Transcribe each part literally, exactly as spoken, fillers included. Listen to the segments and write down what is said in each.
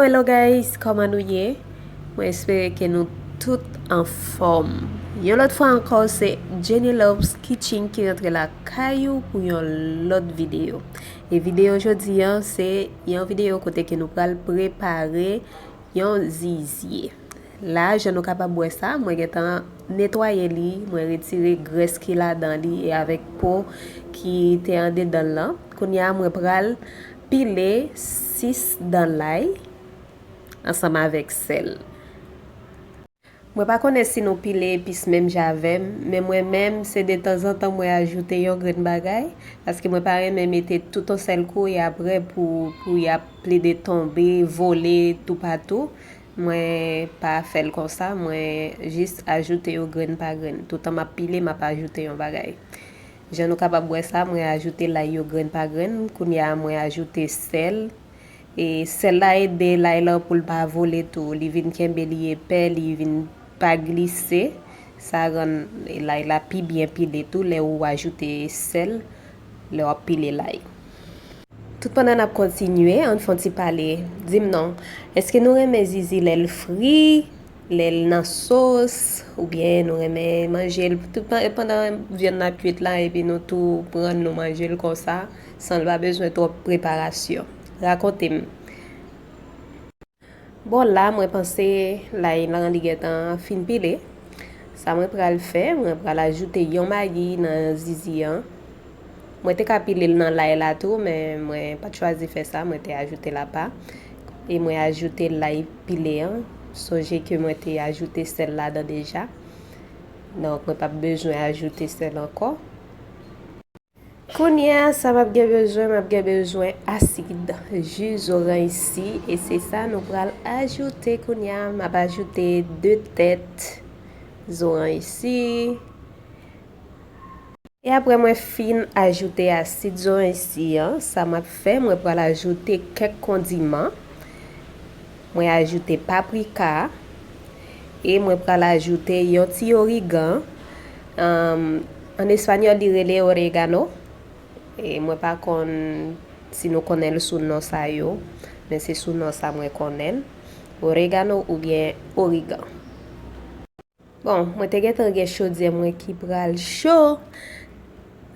Hello guys, kòman nou ye? Mwen espere ke nou tout anfòm. Yon lòt fwa ankò, se Jenny Loves Kitchen ki rantre lakay ou pou yon lòt videyo. E videyo jodi an, se yon videyo kote ke nou pral prepare yon zizye. La, jan nou kapab wè sa, mwen gentan netwaye li, mwen retire grès ki ladan li e avèk po ki te andedan l lan. Kounye a, mwen pral pile sis dan lay ansanm avèk sèl. Mwen pa konnen si nou pile epis menm jan avè m, men mwen menm, se detanzantan mwen ajoute yon grenn bagay, paske mwen pa renmen mete tout yon sèl kou e apre pou, pou y ap plede tonbe, vole toupatou. Mwen pa fè l konsa, mwen jis ajoute yo grenn pa grenn. Toutan m ap pile, m ap ajoute yon bagay. Jan nou kapab wè sa, mwen ajoute lay yo grenn pa grenn. Kounye a, mwen ajoute sèl. E sèl la ede lay lan pou l pa vole tou. Li vin kenbe li epè, li vin pa glise. Sa rann lay la pi byen pile tou lè ou ajoute sèl, lè w ap pile lay. Tout pandan n ap kontinye, ann fè yon ti pale. Di m non, èske nou renmen zizi lè l fri, lè l nan sos, oubyen nou renmen manje l tout pan-, pandan vyann nan ap kwit la, epi nou tou pran l, nou manje l konsa, san l pa bezwen twòp preparasyon? Rakonte m. Bon, la, mwen panse lay lan li gentan fin pile. Sa mwen pral fè, mwen pral ajoute yon magi nan zizi an. Mwen te ka pile l nan lay la tou, men mwen pa t chwazi fè sa, mwen te ajoute l apa. E mwen ajoute lay pile an. Sonje ke mwen te ajoute sèl ladan deja. Donk, mwen p ap bezwen ajoute sèl ankò. Kounye a, sa m ap gen bezwen, m ap gen bezwen asid, ji zoranj si, e se sa nou pral ajoute kounye a. M ap ajoute de tèt zoranj si. E apre mwen fin ajoute asid zoranj si an, sa m ap fè, mwen pral ajoute kèk kondiman. Mwen ajoute paprika e mwen pral ajoute yon ti origan. Ann, an espanyòl, li rele oregano. E mwen pa konn si nou konnen l sou non sa yo, men se sou non sa mwen konnen l. Oregano oubyen origan. Bon, mwen te gentan gen chodyè mwen ki pral cho.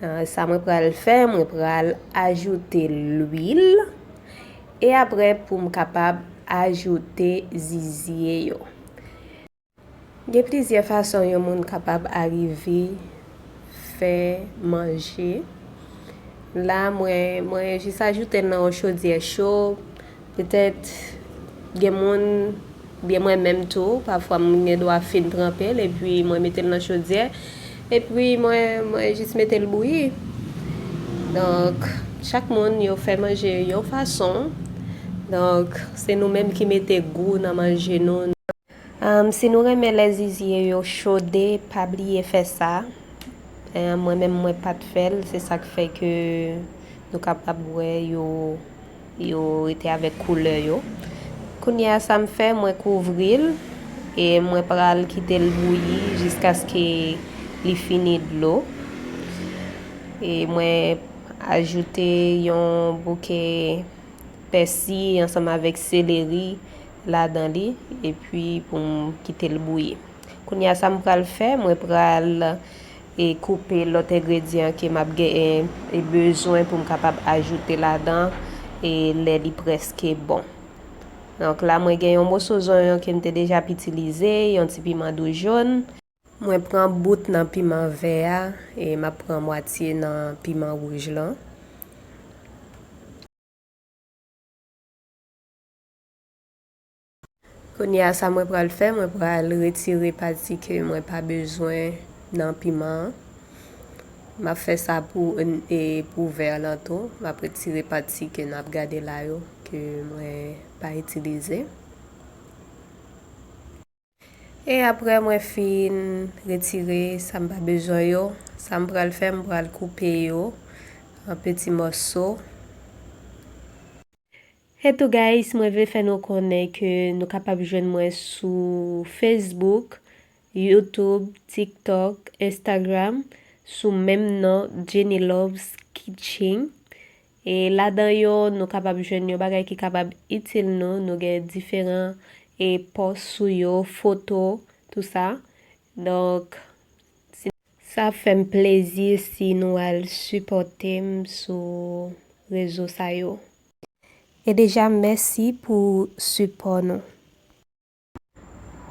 Ah, sa mwen pral fè, mwen pral ajoute lwil. E apre, pou m kapab ajoute zizye yo. Gen plizyè fason yon moun kapab arive fè manje. La, mwen, mwen jis ajoute l nan yon chodyè cho. Petèt, gen moun, byen mwen menm tou, pafwa m gen dwa fin tranpe l, epi mwen mete l nan chodyè, epi mwen, mwen jis mete l bouyi. Donk, chak moun yo fè manje yon fason. Donk, se nou menm ki mete gou nan manje nou. Am, si nou renmen lè zizye yo chode, pa bliye fè sa. Em, mwen menm, mwen pa t fè l, se sa k fè ke nou kapab wè yo, yo rete avèk koulè yo. Kounye a, sa m fè, mwen kouvri l e mwen pral kite l bouyi jiskaske li fini dlo. E mwen ajoute yon bouke pèsi ansanm avèk seleri ladan li, epi pou m kite l bouyi. Kounye a, sa m pral fè, mwen pral, e, koupe lòt engredyan ke m ap gen, e, bezwen pou m kapab ajoute ladan, e, lè li prèske bon. Donk, la, mwen gen yon moso zonyon ke m te deja ap itilize, yon ti piman dou jòn. Mwen pran bout nan piman vè a, e m ap pran mwatye nan piman wouj lan. Kounye a, sa mwen pral fè, mwen pral retire pati ke mwen pa bezwen nan piman an. M ap fè sa pou, e, pou vè lan tou. M ap retire pati ke n ap gade la yo, ke mwen pa itilize. E apre mwen fin retire sa m pa bezwen yo, sa m pral fè, m pral koupe yo an peti mòso. E tou, guys, mwen vle fè nou konnen ke nou kapab jwenn mwen sou Facebook, YouTube, TikTok, Instagram, sou menm non, Jenny Loves Kitchen. E ladan yo, nou kapab jwenn yon bagay ki kapab itil nou. Nou gen diferan e pòs sou yo, foto, tou sa. Donk, si, sa ap fè m plezi si nou al sipòte m sou rezo sa yo. E deja, mèsi pou sipò nou.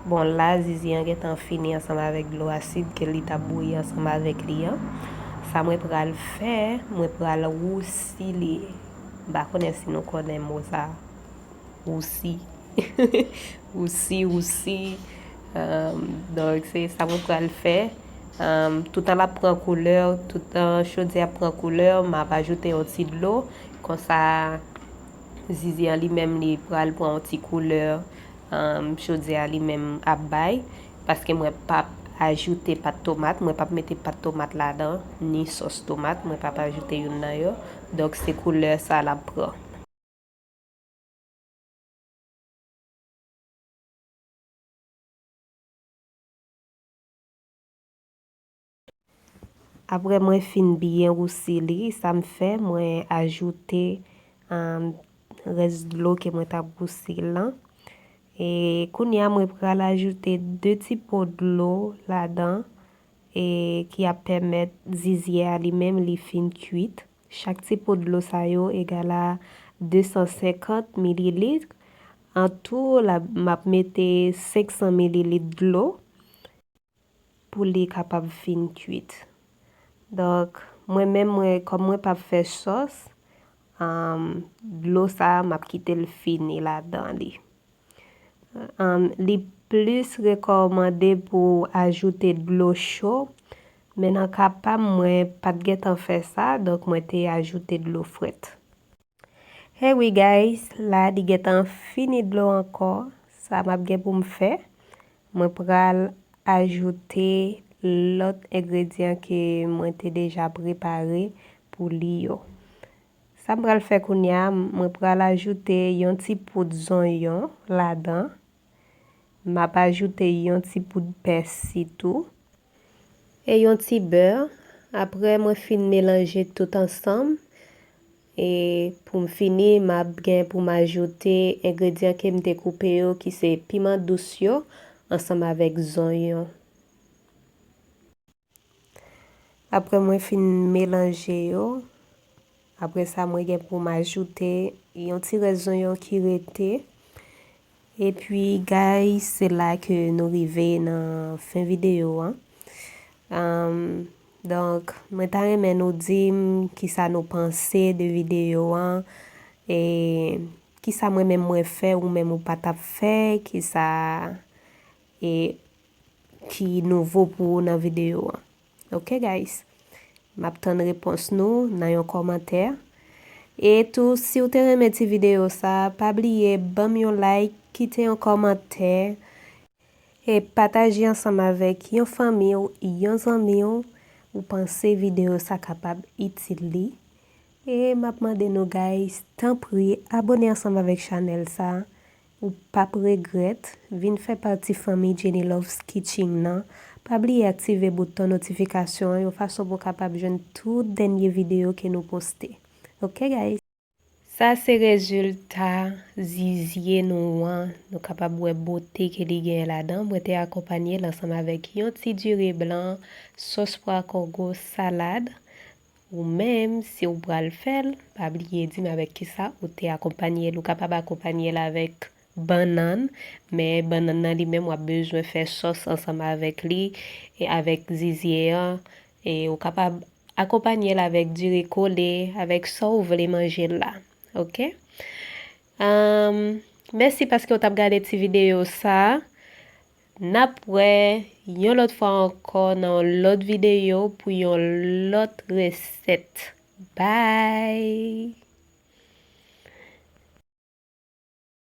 Bon, la, zizi an gentan fini ansanm avèk dlo asid ke li t ap bouyi ansanm avèk li an. Sa mwen pral fè, mwen pral wousi li. M pa konnen si nou konnen mo sa, wousi. Wousi, wousi. Em, donk, se sa mwen pral fè. Em, toutan l ap pran koulè, toutan chodyè ap pran koulè, m ap ajoute yon ti dlo. Konsa, zizi an li menm, li pral pran yon ti koulè. Em, chodyè a li menm ap bay, paske mwen p ap ajoute pat tomat, mwen p ap mete pat tomat ladan, ni sòs tomat, mwen p ap ajoute youn nan yo. Donk, se koulè sa l ap pran. Apre mwen fin byen wousi li, sa m fè, mwen ajoute, um, rès dlo ke mwen t ap wousi lan. E kounye a, mwen pral ajoute de ti po dlo ladan, e ki ap pèmèt zizyè a li menm li fin kuit. Chak ti po dlo sa yo egal a de san senkant mililit. An tou, la, m ap mete senk san mililit dlo pou li kapab fin kuit. Donk, mwen menm, mwen, kòm mwen p ap fè sòs, um, dlo sa a, m ap kite l fini ladan li. Um, li plis rekòmande pou w ajoute dlo cho, men nan ka pa m, mwen pa t gentan fè sa, donk mwen te ajoute dlo frèt. Hey wi guys, la li gentan fini dlo ankò. Sa m ap gen pou m fè, mwen pral ajoute lòt engredyan ke mwen te deja prepare pou li yo. Sa m pral fè kounye a, mwen pral ajoute yon ti poud zonyon ladan. M ap ajoute yon ti poud pèsi tou. E yon ti bè. Apre mwen fin melanje tout ansanm, e pou m fini, m ap gen pou m ajoute engredyan ke m te koupe yo, ki se piman dous yo, ansanm avèk zonyon. Apre mwen fin melanje yo, apre sa mwen gen pou m ajoute yon ti rès zonyon ki rete. Epi, guys, se la ke nou rive nan fen videyo an. Am, donk, mwen ta renmen nou di m kisa nou panse de videyo an, e kisa mwen menm mwen fè, ou menm ou pa t ap fè, kisa, e ki nouvo pou ou nan videyo an. Ok, guys? M ap tann repons nou nan yon kòmantè. E tou, si w te renmen ti videyo sa, pa bliye ban m yon like, kite yon kòmantè, e pataje ansanm avèk yon fanmi w, yon zanmi w, ou panse videyo sa kapab itil li. E m ap mande nou, guys, tanpri, abòne ansanm avèk chanèl sa. Ou p ap regrèt. Vin fè pati fanmi Jenny Loves Kitchen nan. Pa bliye aktive bouton notifikasyon an yon fason pou w kapab jwenn tout dènye videyo ke nou poste. Ok, guys? Sa se rezilta zizye nou an. Nou kapab wè bote ke li genyen ladan. Mwen te akonpanye l ansanm avèk yon ti diri blan, sòs pwa kongo, salad. Ou menm, si w pral fè l, pa bliye di m avèk kisa ou te akonpanye l. Ou kapab akonpanye l avèk bannann, men bannann nan li menm, w ap bezwen fè sòs ansanm avèk li, e avèk zizye an, e ou kapab akonpanye l avèk diri kole, avèk sa w vle manje l la. Ok? Ahn, mèsi paske w t ap gade ti videyo sa a. N ap wè yon lòt fwa ankò nan yon lòt videyo pou yon lòt resèt. Bye!